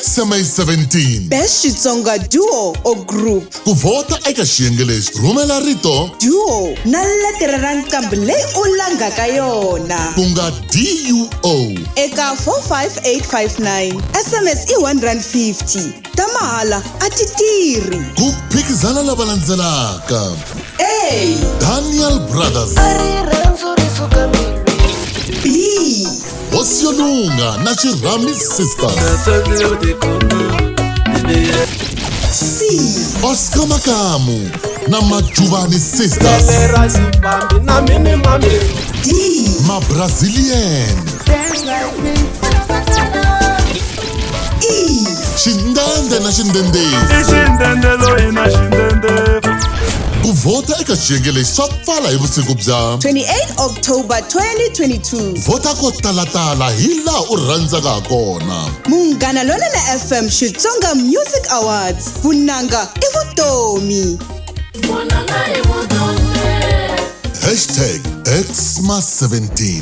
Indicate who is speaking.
Speaker 1: XMA 17.
Speaker 2: Best Xitsonga Duo or Group.
Speaker 1: Ku vhota eka xiyenge lexi, rhumela rito
Speaker 2: Duo na letere ra nqambi leyi u langaka yona.
Speaker 1: Ku nga DUO.
Speaker 2: Eka 45859. SMS i R1.50. Ta mahala a ti tirhi.
Speaker 1: Ku phikizana lava landzelaka.
Speaker 2: A.
Speaker 1: Daniel Brothers.
Speaker 2: B.
Speaker 1: Hosi yo lunga na Xirhami Sisters.
Speaker 2: C.
Speaker 1: Oscar Makamu na Majuvani Sisters.
Speaker 2: D.
Speaker 1: Mabrazilian.
Speaker 2: E.
Speaker 1: Xindende na Xindendezi. Ku vhota eka xiyenge lexi swa pfala hi vusiku bya
Speaker 2: 28 October 2022.
Speaker 1: Vhota ko talatala hi laha u rhandzaka ha kona.
Speaker 2: Munghana Lonene FM Xitsonga Music Awards. Vunanga i vutomi.
Speaker 1: Hashtag Xmas 17.